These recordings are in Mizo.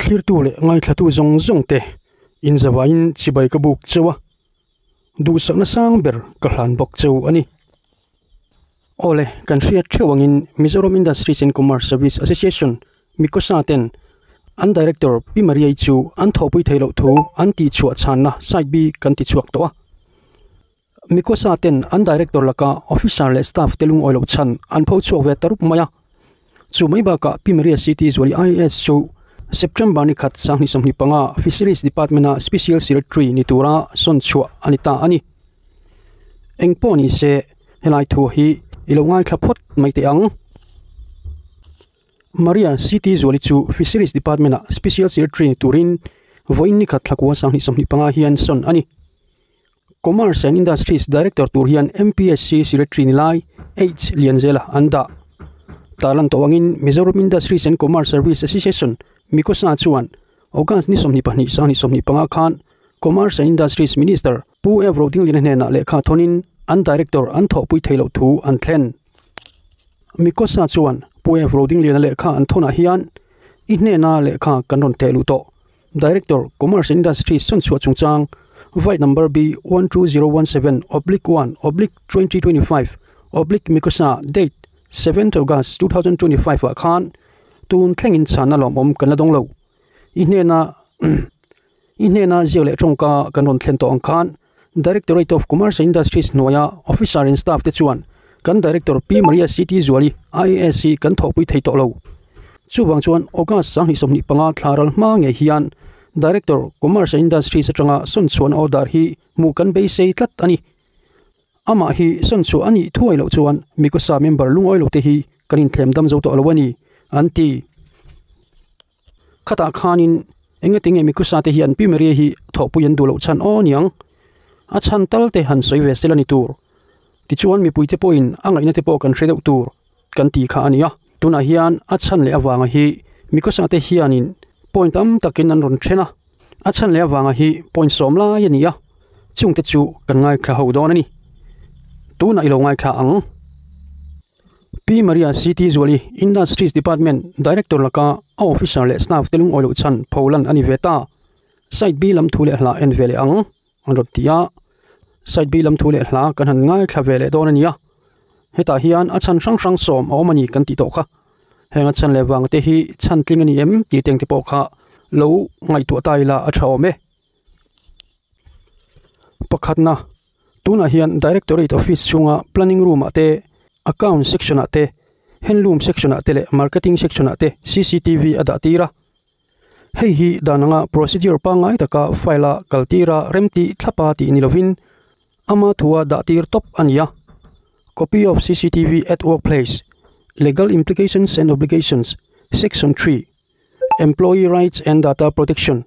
Thlirtu leh ngaithlatu zawng zawng te inzavain chibai ka buk cheu a, duhsakna sang ber ka hlan bawk cheu a ni. Awle, kan hriat theuh angin Mizoram Industries and Commerce Service Association, MICOSA, ten an Director Pi Mariai chu an thawhpui theih loh thu an tihchhuah chhanna site bi kan tichhuak tawh a. MICOSA ten an Director laka Officer leh Staff te lungawi loh chhan an pho chhuak ve ta rup mai a. Chu mai bakah Pi Maria City Zuali IAS chu September ni khat 2025 Fisheries Department-a Special Secretary ni tura sawn chhuah a ni ta a ni. Eng pawh ni se helai thu hi i lo ngaithla phawt mai teh ang. Maria City Zuali chu Fisheries Department-a Special Secretary ni turin vawiin ni khat thlakua 2025 hian sawn a ni. Commerce and Industries Director tur hian MPSC Secretary ni lai H Lianzela an dah. Tarlan tawh angin Mizoram Industries and Commerce Service Association, MICOSA, chuan August ni 22 2025 khan Commerce and Industries Minister Pu Ev Rodingliana hnenah lehkha thawnin an Director an thawhpui thei loh thu an thlen. MICOSA chuan Pu Ev Rodingliana lehkha an thawnah hian i hnena lehkha kan rawn theh luh tawh. Director, Commerce and Industries sawnchhuah chungchang, Vite Number B12017/1/2025 oblique Mikosa date 7th August 2025 ah khan tun thlengin chhanna lawmawm kan la dawng lo. I hnena I hnena ziak leh tawngka kan rawn thlen tawh ang khan Directorate of Commerce and Industries hnuaia Officer and Staff te chuan kan Director Pi Maria CT Zuali, IAS hi kan thawhpui thei tawh lo. Chuvang chuan August 2025 thla ral hma ngei hian Director, Commerce and Industries atanga sawnchhuahna order hi hmuh kan beisei tlat a ni. Amah hi sawnchhuah a nih thuai loh chuan Mikosa member lungawi lote hi kan inthlem dam zo tawh lo a ni, an ti. Khatah khanin eng eti nge Mikusa te hian Pi Maria hi thawhpui an duh loh chhan aw niang? A chhan tal te han sawi ve sel a ni tur. Tichuan mipui te pawhin a ngaihna te pawh kan hre deuh tur kan ti kha a nia. Tunah hian a chhan leh avanga hi Mikusa te hianin point tam takin an rawn then a, a chhan leh avanga hi point sawm lai a ni a, chungte chu kan ngaithla ho dawn a ni. Tunah i lo ngaithla ang. Pi Maria CT Zuali, Industries Department Director laka a officer leh staff te lungawi loh chhan pholan a ni ve ta. Site B lam thu leh hla en ve leh ang, an rawn ti a. Site B lam thu leh hla kan han ngaithla ve leh dawn a nia. Hetah hian a chhan hrang hrang sawm a awm a ni kan tih tawh kha. Heng a chhan leh vang te hi chhan tling a ni em tih teng te pawh kha lo ngaihtuah ta ila a tha awm e. Pakhatna. Tunah hian Directorate Office chhunga Planning Room ah te, Account Section ah te, Handloom Section ah te leh Marketing Section ah te cctv a dah tir a. Hei hi dan anga procedure pangngai taka file a kal tir a remtih thlapa tih ni lovin ama thua dah tir tawp a ni a. Copy of cctv at workplace, Legal Implications and Obligations, Section 3. Employee Rights and Data Protection,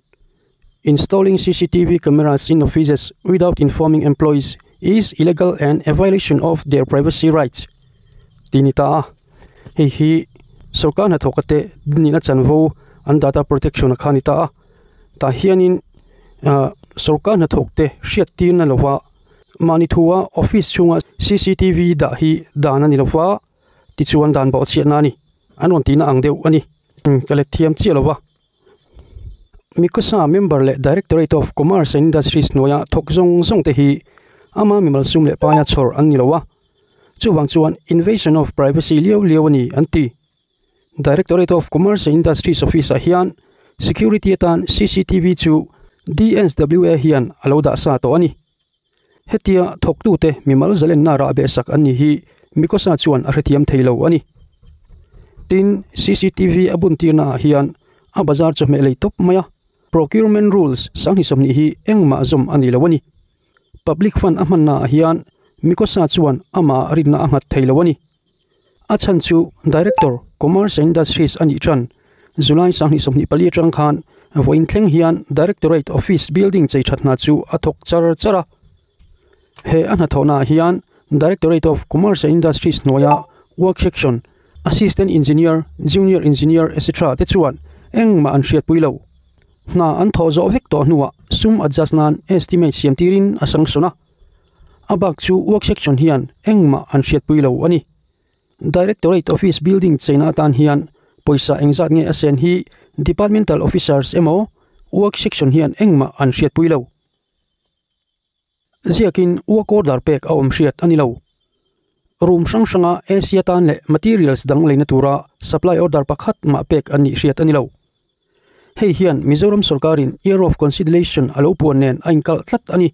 Installing CCTV cameras in offices without informing employees is illegal and a violation of their privacy rights tih ni ta a. Hei hi sorkar hnathawka te nihna chanvo an data protection a kha ni ta a. Tah hianin ah sorkar hnathawk te hriat tirna lova mahni thua office chhunga CCTV dah hi dan a ni lova tichuan dan bawhchhiatna a ni. An rawn tihna ang deuh a ni. Ka let thiam chiah lo va. Mikosa member leh Directorate of Commerce and Industries hnuaia thawk zawng zawng te hi ama mimal sum leh paia chhawr an ni lo a. Chuvang chuan invasion of privacy liau liau a ni an ti. Directorate of Commerce and Industries office ah hian security atan cctv chu DSWA hian a lo dah sa tawh a ni. Hetia thawktute mimal zalenna rah behsak an ni hi Mikosa chuan a hrethiam thei lo a ni. Tin, cctv a buntirna ah hian a bazar chawhmeh lei tawp mai a, Procurement Rules 2020 hi engmah zawm a ni lo a ni. Public Fund a hmanna ah hian Mikosa chuan amah rinna a nghat thei lo a ni. A chhan chu Director, Commerce and Industries a nih tan July 2024 atang khan vawiin thleng hian Directorate Office building chei that hna chu a thawk char char a. He a hnathawhnaah hian Directorate of Commerce and Industries hnuaia Work Section, Assistant Engineer, Junior Engineer etc te chuan engmah an hriatpui lo. Hna an thawh zawh vek tawh hnuah sum adjust nan estimate siam tirin a sanction a. A bak chu work section hian engmah an hriatpui lo a ni. Directorate Office building cheina atan hian pawisa engzat nge a sen hi Departmental Officers emaw Work Section hian engmah an hriatpui lo. Ziakin Work Order pek a awm hriat a ni lo. Room hrang hranga AC atan leh materials dang leina tura supply order pakhat mah pek an nih hriat a ni lo. Hei hian Mizoram sorkarin Year of Consolidation a lo puan nen a inkalh tlat a ni.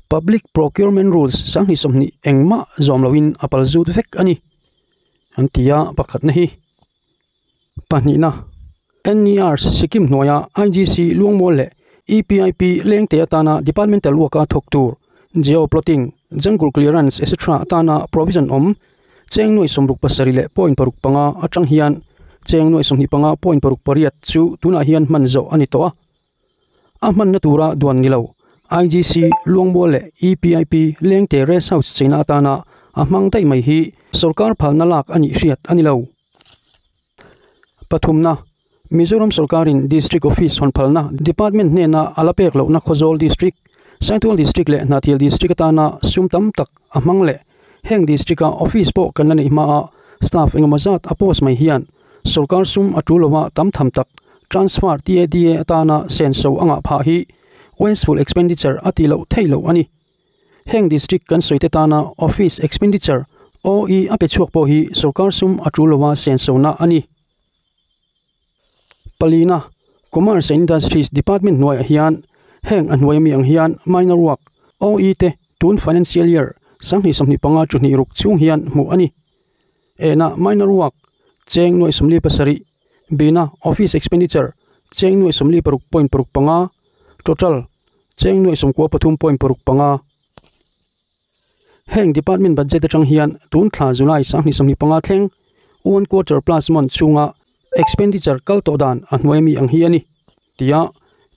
Public Procurement Rules 2020 engmah zawm loin a pal zut vek a ni, an ti a, pakhatna hi. Pahnihna, NERS Sikkim hnuaia IGC Luangmual leh EPIP lengte atana departmental work-a thawk tur, geo-plotting, jungle clearance etc. Atana provision awm cheng nuai sawmruk pasarih leh point paruk panga atang hian cheng nuai sawmhnih panga point paruk pariat chu tunah hian hman zawh a ni tawh a. A hmanna tura duan ni lo, IGC Luangmual leh EPIP lengte rest house cheina atana a hmang daih mai hi sorkar phalna lak a nih hriat a ni lo. Pathumna, Mizoram sorkarin District Office hawn phalna Department hnena a la pek lohna Khawzawl District, Saitual District leh Hnahthial District atana sum tam tak a hmang leh heng District-a Office pawh kan la neih hmaa staff engemaw zat a post mai hian sorkar sum a tul lova tam tham tak transfer TADA atana senso a ngah phah hi wasteful expenditure a tih loh theih loh a ni. Heng District kan sawi te tana Office Expenditure, OE, a pe chhuak pawh hi sorkar sum a tul lova sensona a ni. Palina, Commerce and Industries Department hnuaiah hian heng a hnuai ami ang hian minor work, OE, te tun financial year 2025 chu hnih ruk chhung hian hmuh a ni. Ena minor work cheng nuai sawmli pasarih, Bina office expenditure cheng nuai sawmli paruk point paruk panga, total cheng nuai sawmkua pathum point paruk panga. Heng department budget atang hian tun thla July 2025 thleng one quarter plus month chhunga expenditure kal tawh dan a hnuai ami ang hi a ni. Tia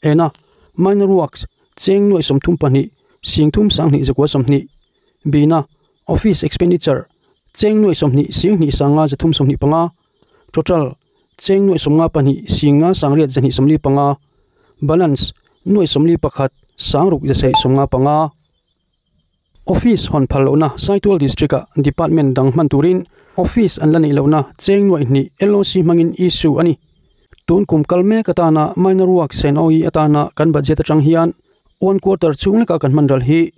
ena minor works cheng nuai sawmthum pahnih singthum sanghnih zakua sawmhnih, Bina office expenditure cheng nuai sawmhnih singhnih sanga zathum sawmhnih panga, total cheng nuai sawmnga pahnih singa sangriat zahnih sawmli panga, balance nuai sawmli pakhat sangruk zasarih sawmnga panga. Office hawn phal lohna Saitual District-ah department dang hman turin office an la neih lohna cheng nuai hnih LOC hmangin issue a ni. Tun kum kal mek atana minor works sen OE atana kan budget atang hian one quarter chhung leka kan hman ral hi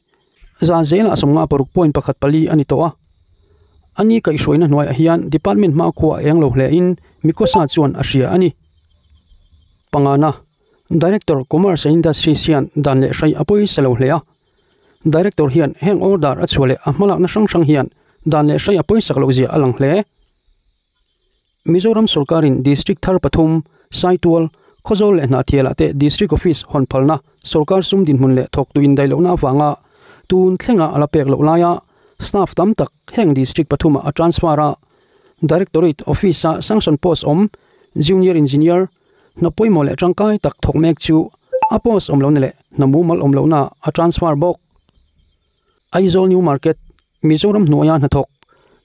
za zelah sawmnga paruk point pakhat pali a ni tawh a. Ani kaihhruaina hnuaiah hian department hmakhua a eng lo hle in Mikosa chuan a hria a ni. Pangana, Director Commerce and Industries hian dan leh hrai a pawisa lo hle a. Director hian heng order a chhuah leh a hmalakna hrang hrang hian dan leh hrai a pawisak loh zia a lang hle. Mizoram sorkarin District thar pathum, Saitual, Khawzawl leh Hnahthialah te District Office hawn phalna sorkar sum dinhmun leh thawktu indaih lohna avanga tun thlenga a la pek loh laia staff tam tak heng District pathumah a transfer a. Directorate Office-a sanction post awm Junior Engineer hna pawimawh leh tangkai tak thawk mek chu a post awm lohna leh hna mumal awm lohna a transfer bawk. Aizawl New Market, Mizoram hnuaia hnathawk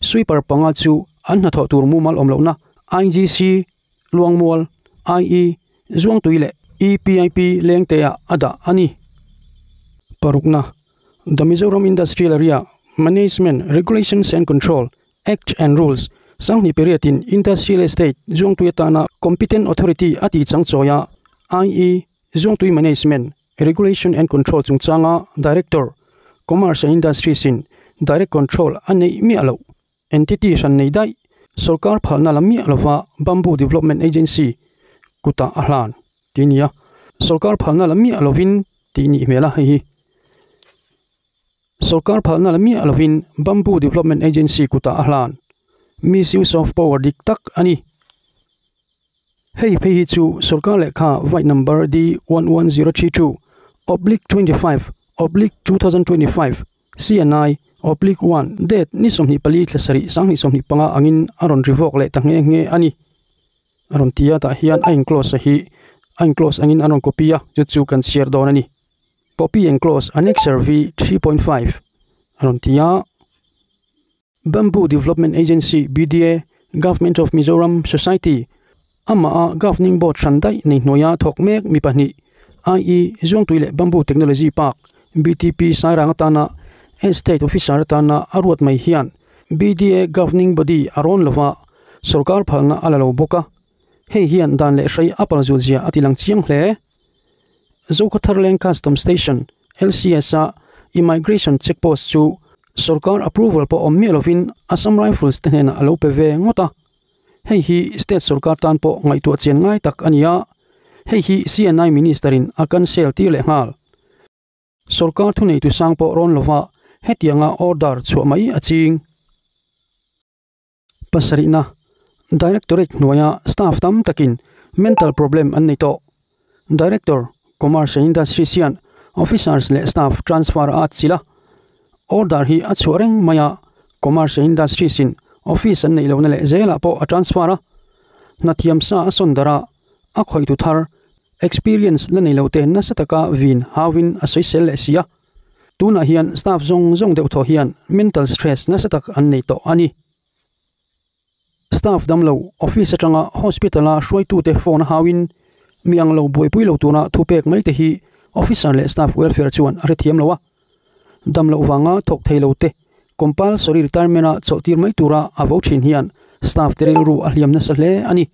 sweeper panga chu an hnathawh tur mumal awm lohna IGC, Luangmual, IE, Zuangtui leh EPIP lengteah a dah a ni. Parukna, The Mizoram Industrial Area Management Regulations and Control Act and Rules 2000 pariatin Industrial Estate Zuangtui atana Competent Authority a tih chang chawi a, IE, Zuangtui Management, Regulation and Control chungchanga Director, Commerce and Industries in Direct Control a neih miah loh. Entity hran nei daih, sorkar phalna la miah lova Bamboo Development Agency kutah a hlan tih a ni a, sorkar phalna la miah lovin tih nih hmel a hei hi. Sorkar phalna la miah lovin Bamboo Development Agency kutah a hlan. Misuse of power dik tak a ni. Hei phei hi chu sorkar lehkha vaih number D 11032 oblique 25 oblique 2025 CNI oblique 1 date ni 24 thla sarih 2025 angin a rawn revoke leh ta nghe nghe a ni. A rawn ti a, tah hian a enclose a hi a enclose angin a rawn copy a, chu chu kan chhiar dawn a ni. Copy enclose Annexure V 3.5 a rawn ti a. Bamboo Development Agency, BDA, Government of Mizoram Society, amah a Governing Board hran daih nei hnuaia thawk mek mi pahnih, ie Zuangtui leh Bamboo Technology Park, BTP, Sairang atana Estate Officer atana a ruat mai hian BDA Governing Body a rawn lova sorkar phalna a la lo bawk a. Hei hian dan leh hrei a palzut zia a tilang chiang hle. Zokhawtharleng Custom Station, LCS, a Immigration Check Post chu sorkar approval pawh awm miah lovin Assam Rifles te hnenah a lo pe ve ngawt a. Hei hi state sorkar tan pawh ngaihtuah chian ngai tak a ni a, hei hi CNI Minister in a cancel tir leh nghal. Sorkar thuneitu sang pawh rawn lova hetianga order chhuah mai a ching. Pasarihna, Directorate hnuaia staff tam takin mental problem an nei tawh. Director, Commerce and Industries hian officers leh staff transfer a atchilh a, order hi a chhuah reng mai a, Commerce and Industries in office an neih lohna leh zelah pawh a transfer a, hnathiam sa a sawn darh a, a khawihtu thar experience la nei lo te nasa taka vin hauin a sawisel leh si a. Tunah hian staff zawng zawng deuh thaw hian mental stress nasa tak an nei tawh a ni. Staff damlo office atanga hospital-a hruaitute phone a hauin mi ang lo buaipui lo tura thupek mai te hi officer leh staff welfare chuan a hrethiam lo a. Damloh vanga thawk thei lo te compulsory retirement-a chawlhtir mai tura a vo thin hian staff te rilru a hliam nasa hle a ni.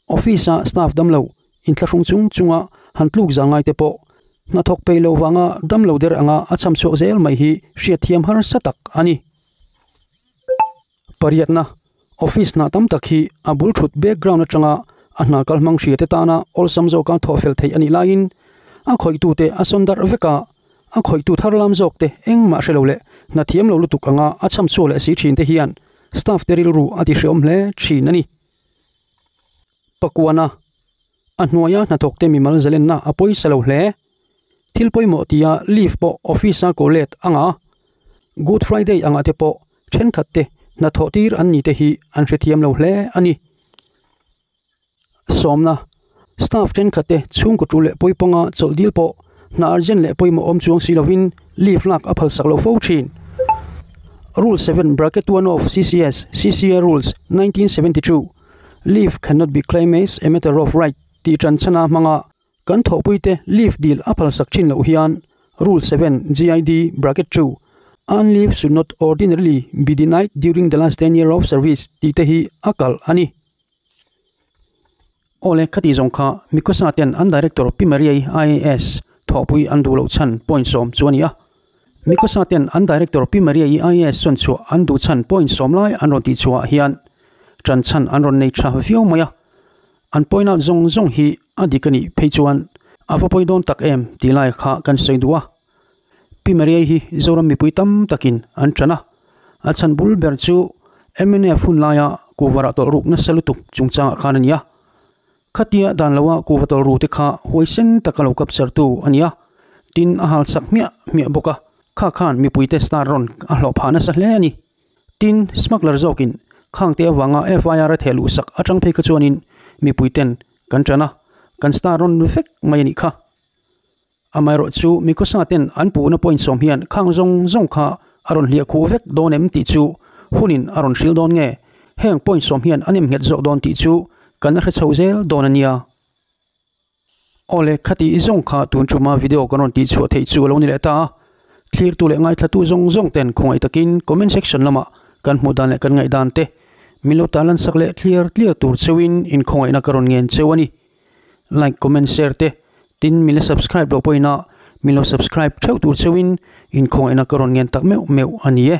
Office-a staff damlo inthlahrung chung chunga han tluk za ngai te pawh hnathawk peih loh vanga damlo der anga a cham chhuak zel mai hi hriatthiam harsa tak a ni. Pariatna, Office hna tam tak hi a bul thut background atanga a hna kal hmang hria te tana awlsam zawka thawh fel theih a nih laiin a khawihtute a sawn darh vek a, a khawihtu thar lam zawk te engmah hre lo leh hna thiam lo lutuk anga a cham chhuak leh si thin te hian staff te rilru a ti hreawm hle thin a ni. Pakuana, A hnuaia hnathawkte mimal zalenna a pawisa lo hle. Thil pawimawh tia leave pawh office a koh let anga Good Friday angah te pawh thenkhat te hnathawh tir an ni te hi an hrethiam lo hle a ni. Sawmna, Staff thenkhat te chhungkaw tul leh pawipanga chawlh dil pawh hna urgent leh pawimawh awm chuang si lovin leave lak a phalsak lo fo thin. Rule 7 bracket 1 of CCS CCA Rules 1972 Leave cannot be claimed as a matter of right tih tan chhana hmanga kan thawhpuite leave dil a phalsak thin loh hian Rule 7 GID bracket 2 Earned leave should not ordinarily be denied during the last 10 year of service tih te hi a kalh a ni. Awle khati zawng kha Mikosa ten an Director Pi Mariai IAS thawhpui an duh loh chhan point sawm chu a ni a. Mikosa ten an Director Pi Mariai IAS sawn chhuah an duh chhan point sawm lai an rawn tih chhuah ah hian tan chhan an rawn nei tha viau mai a. An point out zawng zawng hi a dik a nih phei chuan a va pawi dawn tak em tih lai kha kan sawi duh a. Pi Mariai hi Zoram mipui tam takin an tan a, a chhan bul ber chu mnf hun laia kuhva rah tawlh ruk nasa lutuk chungchangah khan a ni a. Khatia dan loa kuhva tawlh ru te kha huaisen taka lo capture tu a ni a, tin a hal sak hmiah hmiah bawk a, kha khan mipuite star rawn a hlawh phah nasa hle a ni. Tin, smuggler zawkin khangte avanga FIR a theh luh sak atang phei kha chuanin mipuiten kan tan a, kan star rawn vek mai a nih kha. Amaherawh chu Mikosa ten an puhna point sawm hian khang zawng zawng kha a rawn hliah khuh vek dawn em tih chu hunin a rawn hrilh dawn nge? Heng point sawm hian an emnghet zawk dawn tih chu kan la hre chho zel dawn a nia. Awle, khati zawng kha tun tuma video kan rawn tih chhuah theih chu a lo ni leh ta a. Thlirtu leh ngaithlatu zawng zawng ten khawngaih takin comment section lamah kan hmuh dan leh kan ngaihdan te min lo tarlan sak leh tliar tliar tur cheuhin inkhawngaihna ka rawn ngen cheu a ni. Like, comment, share te Tin, min la subscribe loh pawhin a min lo subscribe theuh tur cheuhin inkhawngaihna ka rawn ngen tak meuh meuh a ni e.